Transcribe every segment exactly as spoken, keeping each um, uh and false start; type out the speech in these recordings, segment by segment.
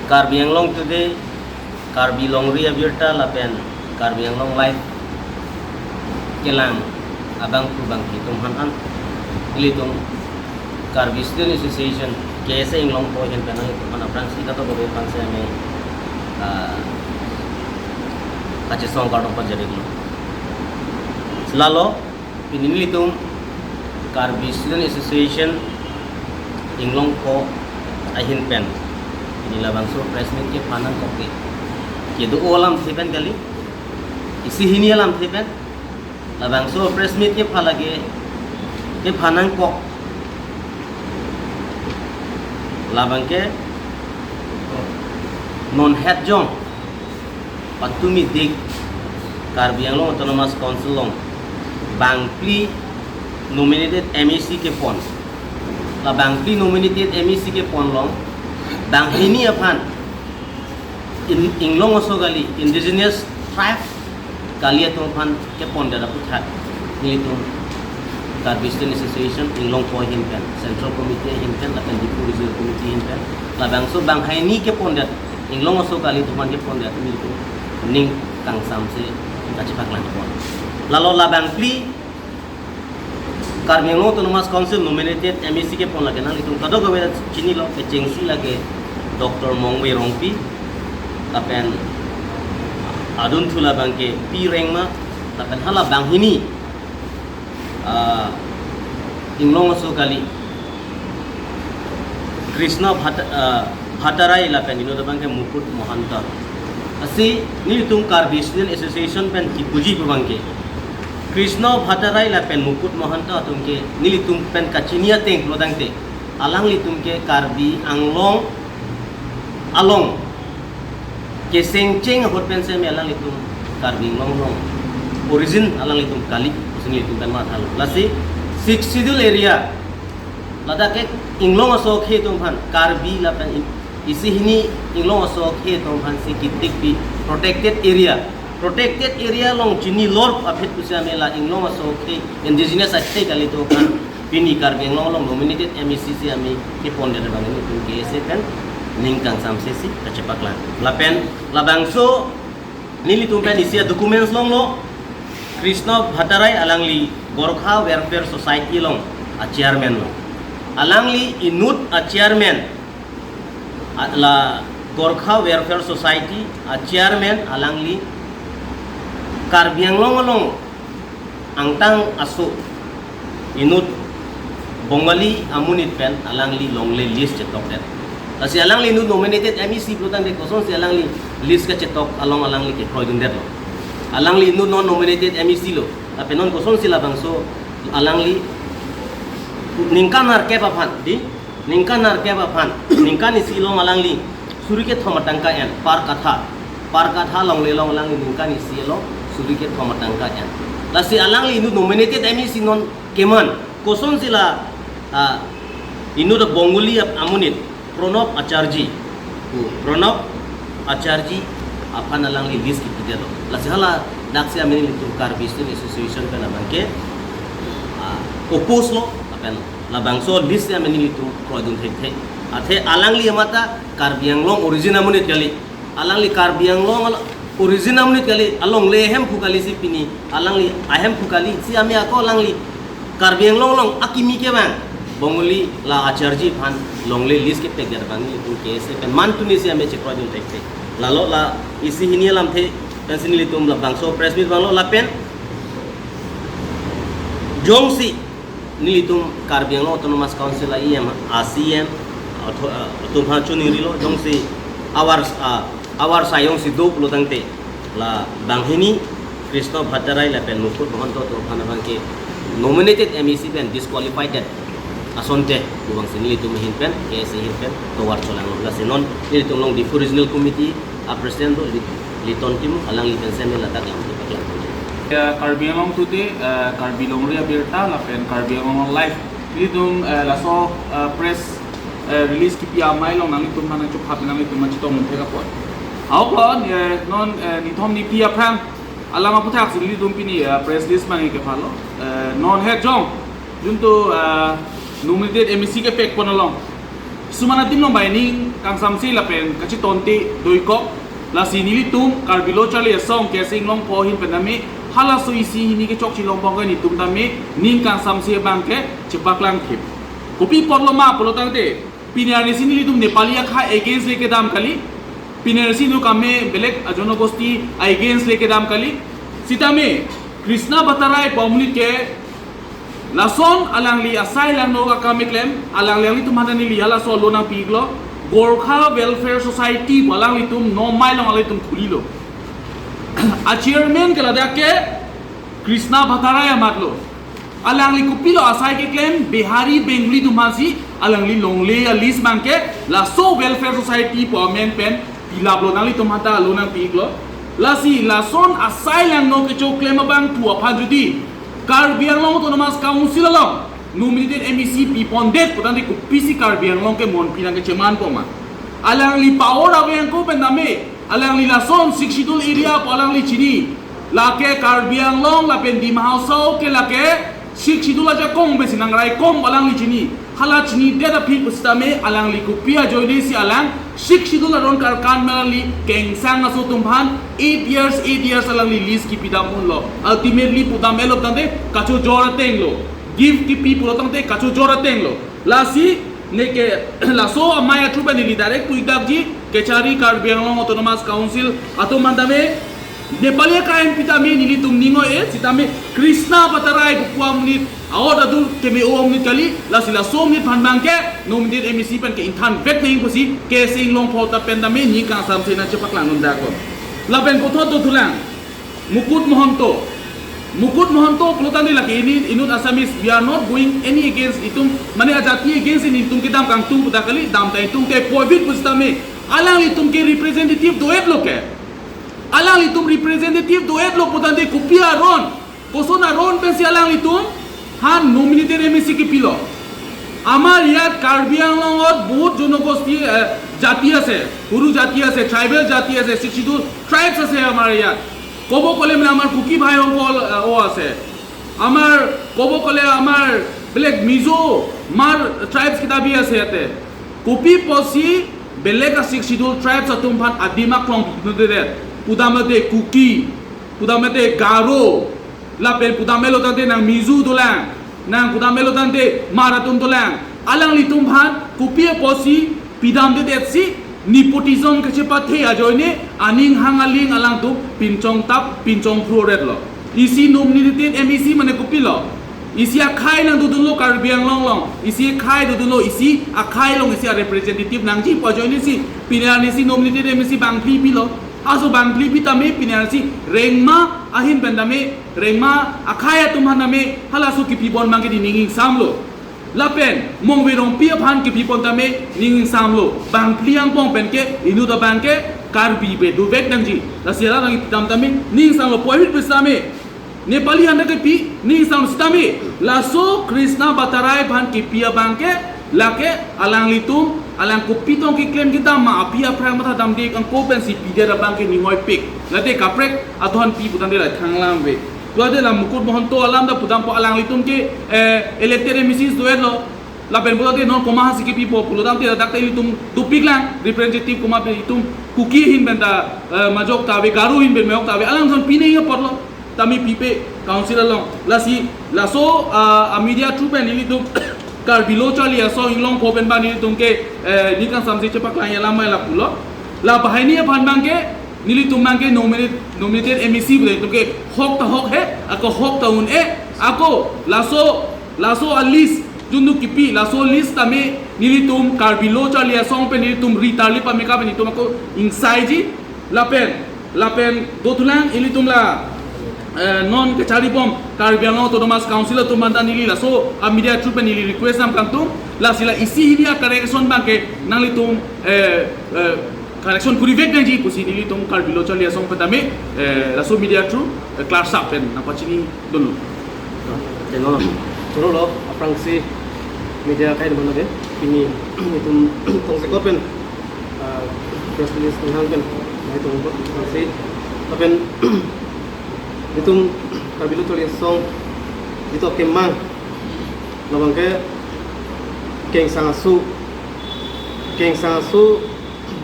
Karbi Anglong Today, Karbi Longri Abirta lapen Karbi Anglong Live kelang abangphu bangphi atum aphan an ilitum Karbi Student Association, K S A Inglongpo ahin pen nanglitum aphan aphrangsi kadokave aphansi amei, ah, kachesong kardom pajirlo. Lalo, pini nelitum Karbi Student Association Inglongpo ahin pen pini labangso press meet kepha nangkok ke, kedo alamthe pen kali, isi hini alamthe pen labangso press meet kepha lake, kepha nangkok. Labang ke non het jong patumi dik Karbi Anglong Autonomous Council along bangphli nominated M A C kepon. La bangphli nominated M A C kepon along banghini aphan in, Inglong aso kali, indigenous tribe kali atum aphan kepondet aputhak nelitum Karbi Student Association Inglongpo ahin pen, Central Committee ahin pen lapen Diphu Regional Committee ahin pen labangso banghini kepondet, Inglong aso kali atum aphan kepondet nelitum ning kangsamse kachepaklang pon. Lalo labangphli Karbi Anglong Autonomous Council nominated M A C kepon lake nanglitum kadokave chinilo, kechengsi lake Doctor Mongve Rongpi, lapen adunthu labang ke P Rengma, lapen hala banghini, ah, Inglong aso kali Krishna Bhat-, ah, Bhattarai lapen inut abang ke Mukut Mahanta. Lasi nelitum Karbi Student Association pen kipuji pu abang ke Krishna Bhattarai lapen Mukut Mahanta atum ke nelitum pen kachini ateng pulotangte alanglitum ke Karbi Anglong along kesengcheng ahut pensi amei alanglitum Karbi Anglong along origin alanglitum kali pusi nelitum pen mathalo. Lasi Sixth Schedule area ladak ke Inglong aso akhei atum aphan, Karbi lapen i-, isi hini Inglong aso akhei atum aphansi kitik pi protected area. Protected area along chinilor aphi pusi amei la Inglong aso akhei, indigenous akhei kali atum aphan pini Karbi Anglong along nominated M A C si amei kepondet abang nelitum K S A pen ning kangsamse si kachepaklang. Lapen labangso nelitum pen isi a-documents longlo, Krishna Bhattarai alangli Gorkha Welfare Society along a-chairman lo. Alangli inut a-chairman, a-, la Gorkha Welfare Society a-chairman alangli Karbi Anglong along angtan aso inut Bongali amonit pen alangli longle list chetokdet. Lasi alangli inut nominated M A C pulotangte kosonsi alangli list kachetok along alangli kekroidundetlo. Alangli inut non nominated M A C lo. Lapen non kosonsi labangso alangli ningkan nerkep aphan, di, ningkan nerkep aphan, ningkan isi along alangli suri kethom atangka en per katha. Per katha longle along alangli ningkan isi along suri kethom atangka en. Lasi alangli inut nominated M A C non keman kosonsi la, ah, inut a-Bongali ap-, amonit Pranab Acharjee. Pu Pranab Acharjee aphan alangli list kipidetlo. Lasi haladaksi amei nelitum Karbi Student Association pen abang ke, ah, oppose lo, lapen labangso list amei nelitum kroidun thekthe. Athe alangli amata Karbi Anglong origin amonit kali. Alangli Karbi Anglong al-, origin amonit kali, alongle ahemphu kali si pini alangli ahemphu kali si amei ako alangli Karbi Anglong along akimi kevang Bongali la Acharjee aphan longle list kepekdet abang nelitum K S A pen mantuni si amei chekroidun thekthe. Lalo la isi hini alamthe pensi nelitum labangso press meet vanglo lapen jongsi nelitum Karbi Anglong Autonomous Council a-E M, a-C E M, author-, uh, atum aphan choningrilo, jongsi avar, uh, avar sayong si do pulotangte, la banghini Krishna Bhattarai lapen Mukut Mahanta atum aphan abang ke nominated M A C pen disqualified asonte, pu abangsi nelitum ahin pen, K S A ahin pen tovar cholanglo. Lasi non nelitum along Diphu Regional Committee a-president do Lit-, Liton Timung, alangli pensi amei ladak lam kepaklang. Ya, Karbi Anglong Today, eh, Karbi Longri Abirta lapen Karbi Anglong Live. Nelitum, eh, laso, eh, press, eh, release kipi amei along nanglitum aphan nangchophap, nanglitum aphan chetongdun thek apot. Ahoklo, eh, non, eh, nithom niphli aphrang alam aputhaksi nelitum pini, eh, press release abang kephalo. Eh, non het jong, juntu, eh, nominated M A C kepekpon along, suman adim along bai ning Kangsamse lapen kachetonte doikok, lasi nelitum Karbi Lo Charli Asong K S A Inglongpho ahin pen tame halaso isi hini kechokche long abang ke nelitum tame ning kangsamse abang ke chepaklang thip. Kopi apotlo ma pulo tangte, pini arnisi nelitum Nepali akhai against le kedam kali, pini arnisi nu kame belek ajonogosti against le kedam kali. Sitame Krishna Bhattarai pu amonit ke lason alangli asai langno akam keklem, alangli, alanglitum aphan neli halaso alo nangpi-iklo, Gorkha Welfare Society pu alanglitum nomai along alanglitum khulilo. A chairman ke ladak ke Krishna Bhattarai amatlo. Alangli kopilo asai keklem, Bihari, Bengali atum aphansi alangli longle a list abang ke laso Welfare Society pu amen pen pilaplo, nanglitum aphan ta alo nangpi-iklo. Lasi lason asai langno kechoklem abangphu aphan jodi Karbi Anglong Autonomous Council along nominated M A C pipondet putangte kopisi Karbi Anglong ke monpi nangkechemanpo ma? Alangli power ave angko pen tame, alangli lason Sixth Schedule area pu alangli chini. Lake Karbi Anglong lapen Dima Hasao ke lake Sixth Schedule ajakong pensi nangraikom pu alangli chini. Hala chinidet aphi pusitame alangli kopi ajoinesi alang Sixth Schedule aron karkan pen alangli kengsang aso atum aphan eight years, eight years alangli lease kipidam unlo. Ultimately pudam-etlo tangte kachojor atenglo. Gift kipi pulo tangte kachojor atenglo. Lasi neke laso amei athu pen neli direct pu-ik dakji, kechari Karbi Anglong Autonomous Council atum aphan tame, Nepali akhai pen tame nelitum ning oi-e, sitame Krishna Bhattarai pu amonit a-ot adur keme-o amonit kali, lasi laso amonit aphan abang ke nominated M A C pen ke-ingthan vek nangji pusi K S A Inglongpho ta pen tame ning kangsamse nangchepaklang un daklo. Lapen puthot dothulang Mukut Mahanta. Mukut Mahanta pulo tangte lake ini inut Assamese, we are not going any against itum, mane ajati against nelitum kedam kangtung pu ta kali, dam ta itum ke poibit pusitame alanglitum ke representative do-etlo ke. Alanglitum representative do-etlo putangte kopi aron, koson aron pensi alanglitum aphan nominated M A C kipilo? আমাৰ ইয়াত কাৰ্বি আংলঙত বহুত জনগোষ্ঠী, এ, জাতি আছে, সৰু জাতি আছে, ট্ৰাইবেল জাতি আছে, Sixth Schedule tribes আছে আমাৰ ইয়াত। ক'ব গ'লে মানে আমাৰ কুকি ভাইসকল, এ, ও আছে। আমাৰ ক'ব গ'লে আমাৰ বেলেগ মিজো, মাৰ tribes কেইটা বি আছে ইয়াতে। কোপি পচি বেলেগ আছে Sixth Schedule tribes atum aphan adim aklong pidunde det. Pudamlote Kuki, pudamlote Garo, lapen pudam-etlo tangte nang Mizo dolang, nang pudam-etlo tangte Mar atum dolang. Alanglitum aphan kopi apotsi pidamdedetsi nepotism kachepathe ajoine aning hang aling alangtum pinchong tap, pinchong phro-etlo. Isi nominated M A C mane kopilo? Isi akhai nangdodunlo Karbi Anglong along. Isi akhai dodunlo, isi akhai along isi a-representative nangji pu ajoinesi pini arnisi nominated M A C bangphli pilo. Aso bangphli pi tame pini arnisi rengma ahin pen tame, rengma akhai atum aphan tame halaso kipibom abang ke ning ingsamlo. Lapen Mongve Rongpi aphan kipibom tame ning ingsamlo. Bangphli angbong pen ke inut abang ke Karbi pen dovek nangji. Lasi hala nang pidam tame ning ingsamlo, poibit pusitame Nepali aphan ta kipi ning ingsamlo, sitame laso Krishna Bhattarai aphan kipi abang ke lake alanglitum, alang kopi tong keklem kedam ma, api aphrang mathadamde angko pensi pidet abang ke ning oipik. Late kaprek adhon pi putangte la thang alam ave. Tuate la Mukut Mahanta alam ta pudampo, alanglitum ke, eh, elected M A Cs do-etlo. Lapen pudamte non komat hasi kipipo pulo tangte dak ta ilitum dopiklang, representative komat pen itum Kuki ahin pen ta, eh, majok ta ave, Garo ahin pen majok ta ave, alangliphan pinangji apotlo. Tame pipe council along. Lasi laso, ah, a-media through pen ilitum Karbi Lo Charli Asong Inglongpho pen abang ilitum ke, eh, ning kangsamse chepaklang alam mai lapulo. La banghini aphan abang ke nelitum abang ke nominate, nominated M A C pu ilitum ke hok ta hok he, ako hok ta un-e, ako laso, laso a-list jun nu kipi, laso list tame nelitum Karbi Lo Charli Asong pen nelitum ri tarli pame ka pen nelitum ako ingsaiji. Lapen, lapen dothulang ilitum la, eh, non kecharibom Karbi Anglong Autonomous Council atum aphan ta neli laso a-media through pen neli request nangkangtung, lasi la isi hini a-correction abang ke nanglitum, eh, eh, correction kurivek nangji pusi nelitum Karbi Lo Charli Asong pen tame, eh, laso media through, eh, klarsak pen nangpachinidunlo. Teno, choro lo, aphrangsi media akhai atum aphan tame, pini itum tongsekot pen, ah, press release ninghang pen, nai tong aphrangsi, lapen itum Karbi Lo Charli Asong, itum kemang, labang ke kengsang aso, kengsang aso,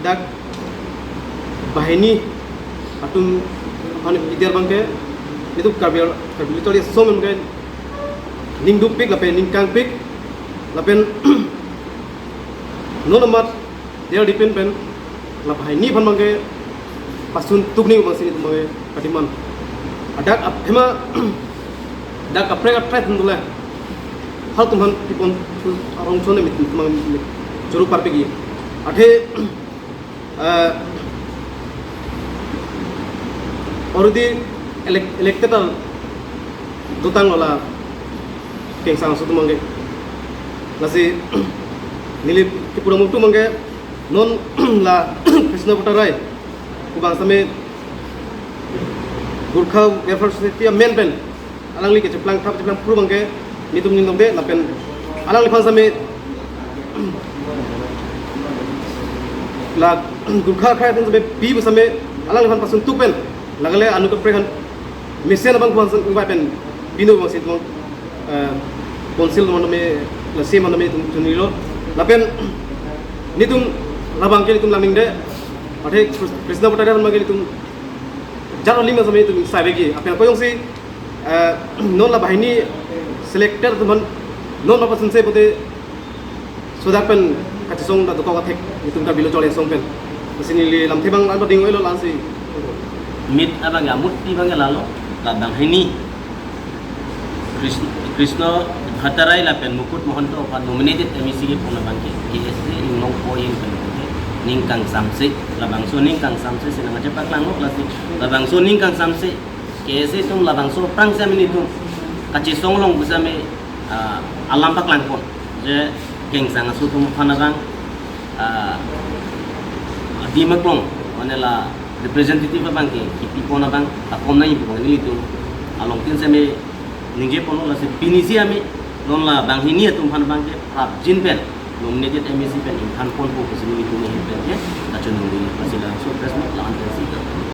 Dak banghini atum aphan pidir abangke, itum Karbi, Karbi Lo Charli Asong abangke ning dukpik lapen ning kangpik lapen non amat der dipin pen la banghini aphan abangke pasun tuk ning abang si itum abangke katiman. Adak aphema dak kaprek kaprek hum dole. Hal tum aphan pipon arong chon mit tum abang churu parpik-i. Athe eh, already elect-, elected al dotang lo la Kengsang aso atum abangke. Lasi neli kipu ra mutu abangke non la Krishna Bhattarai kubang same Gorkha Welfare Society amen pen alangli kecheplang thap cheplang puru abangke netum ning dongde lapen alangliphan same la Gorkha akhai aphan same pi pu same alangliphan pasun tuk pen lagale anu kaprek aphan mesen abang kuan san bai pen pinu abang si tum, eh, council non me la sim non me tum chunilo lapen netum labangke netum langning de. Athe Krishna Bhattarai abangke netum jaro lima same netum sai begi apen koyong si eh, non la banghini selected atum aphan non apa sense bote sodak pen kachesong dak dokok athek itum Karbi Lo Charli Asong pen. Lasi neli lamthe abang anpa ding oilo lasi. Mit abang amut pi abang lalo la banghini Kris-, Krishna Bhattarai lapen Mukut Mahanta aphan nominated M A C kepon abangke K S A inglong point pen ning kangsamse, labangso ning kangsamse si nangchepaklanglo lasi labangso ning kangsamse K S A atum labangso aphrang same netum kachesong along pu same, ah, alam paklangpon je Kengsang aso atum aphan abang, ah, adi maklong mane la representative abangke kipipon abang akom nangji pu abang nelitum along tin same ningjeponlo lasi pini si ame non la banghini atum aphan abangke prapjin pen nominated M A C pen ingthanponpo pusi nelitum ahin pen ke kachiningri lasi labangso press meet la-an pensi